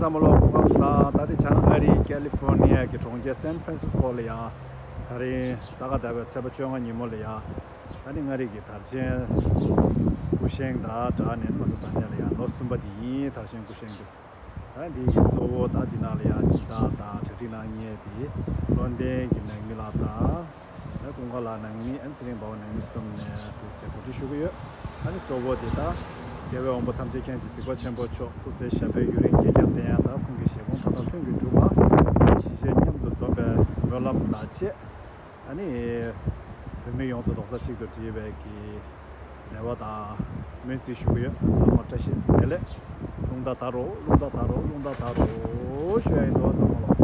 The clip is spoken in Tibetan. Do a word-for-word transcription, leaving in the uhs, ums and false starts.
ཚང་མ་ལོ་སྐུ་ཁམས་བཟང་། ད་རེས་བྱང་ཨ་རིའི་ཀ་ལི་ཧྥོར་ནི་ཡ་གི་གྲོང་ཁྱེར་སན་ཧྥ་རན་སིས་ཀོ་ལ་ཡ། ད་རེས་ས་ག་ཟླ་བའི་ཚེས་པ་བཅོ་ལྔ་ཉིན་མོ་ལ་ཡ། ད་ནི་མངའ་རིས་ཀྱི་དར་ཆེན་སྐུ་བཞེངས་དང་སྦྲགས་ནས་ང་ཚོ་ས་གནས་ལ་ཡ་ལོ་གསུམ་པ་དེ་ཡིན། དར་ཆེན་སྐུ་བཞེངས་དུས། ད་འདི་གི་གཙོ་བོ་ད་འདི་ནང་ལ་ཡ་སྦྱིན་བདག་དང་གྲ་སྒྲིག་གནང་མཁན་དེ་བློ་ལྡན་གྱི་ནང་མི་ལགས་དང་། ད་ཀུན་དགའ་ལགས་ནང་མི། ཨ་ནི་ཚེ་རིང་དཔའ་བོ་ནང་མི་གསུམ་ནས་འདུག་ཟེར་གོ་སྒྲིག་ཞུ་གི་ཡོད། ཨ་ནི་གཙོ་བོ་དེ་ད་རྒྱལ་བའི་དབང་པོ་ཐམས་ཅད་མཁྱེན་ཅིང་གཟིགས་པ་ཆེན་པོ་མཆོག་སྐུ་ཚེ་ཞབས་པད་ཡུན་རིང་རྒྱས་ཀྱང་བརྟན་ཡག་དང་། ཁོང་གི་བཞེད་དགོངས་མཐའ་དག་ལྷུན་གྱིས་གྲུབ་པ། གཞིས་བྱེས་མཉམ་དུ་འཛོམས་པའི་སྨོན་ལམ་དང་བཅས། ཨ་ནི་བོད་མི་ཡོངས་རྫོགས་རྡོག་རྩ་གཅིག་ཏུ་སྒྲིལ་བའི་གི་རེ་བ་དང་སྨོན་ཚིག་ཞུ་གི་ཡོད། ཚང་མ་བཀྲ་ཤིས་བདེ་ལེགས། རླུང་རྟ་དར་རོ། རླུང་རྟ་དར་རོ། རླུང་རྟ་དར་རོ་ཞུ་ཡ་ཡིན། འདུག་ཚང་མ་ལོ།